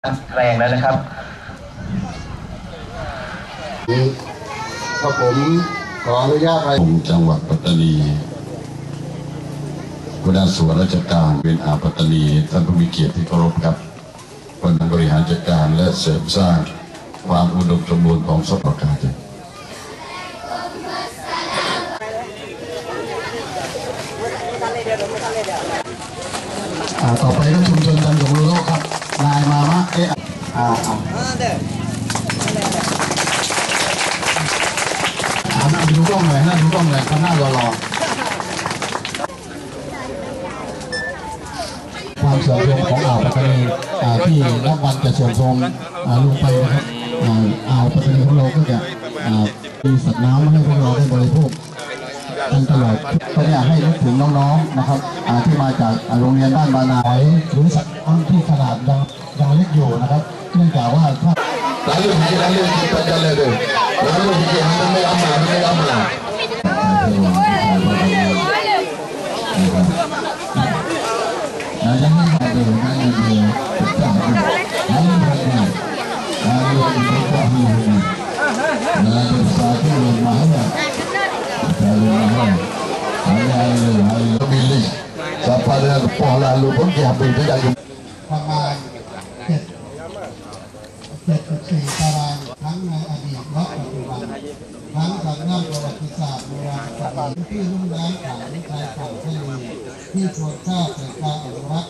ແຮງແລ້ວນະຄັບ. ຄັບ ຜົມຂໍອະນຸຍາດໃຫ້ ຂອງຈັງຫວັດປັດຕານີ, ຫົວໜ້າສ່ວນລາຊະການເປັນອ່າວປັດຕານີ, ທ່ານຜູ້ມີກຽດທີ່ເຄົາລົບຄັບ, ບໍລິຫານຈັດການ ແລະ ເສີມສ້າງຄວາມອຸດົມສົມບູນຂອງສປປ ລາວ. ອ່າ ຕໍ່ໄປກໍຊຸມຊົນຈັນສົງໂລໂລຄັບ ນາຍມາມະ ເອະ ອ່າ ອ່າ ອ່າ ນັ້ນດູກ້ອງໜ່ອຍ ນັ້ນດູກ້ອງໜ່ອຍ ຄະນະຫຼໍ່ໆ. ຄວາມເຊື່ອມໂຍງຂອງອ່າວປັດຕານີ ອ່າ ທີ່ນັບວັນຈະເຊື່ອມໂຍງ ອ່າ ລົງໄປນະຄັບ ອ່າ ອ່າວປັດຕານີຂອງເຮົາກໍຈະ ອ່າ ມີສັດນ້ຳໃຫ້ພວກເຮົາໄດ້ບໍລິໂພກກັນຕະຫຼອດ. ກໍຢາກໃຫ້ນຶກເຖິງນ້ອງໆ ນະຄັບ ອ່າ ທີ່ມາຈາກ ອ່າ ໂຮງຮຽນບ້ານບານາ ຫຼືສັດນ້ຳທີ່ຂະໜາດຍັງ ຍັງເລັກຢູ່ນະຄັບ ເນື່ອງຈາກວ່າຖ້າ Lalu sikit, lalu sikit, panjang lebar. Lalu sikit, hana mai amal, hana mai amal. Lalu sikit, lalu sikit, pecah sikit. Lalu sikit, lalu sikit, pecah sikit. Lalu sikit, lalu mahal. Lalu mahal. Lalu, lalu, lalu. Pilih. Siapa dia lepas lalu pun dia habis, dia tak ປະມານເຈັດ ເຈັດສິບສີ່ຕາລາງ ທັງໃນອະດີດ ແລະ ປັດຈຸບັນ ທັງສຳນັກປະຫວັດຕິສາດໂບລານສະຖານທີ່ລຸ່ມນ້ຳຂາງຊາຍຝັ່ງທະເລ ທີ່ຄວນຄ່າແກ່ການອະນຸລັກ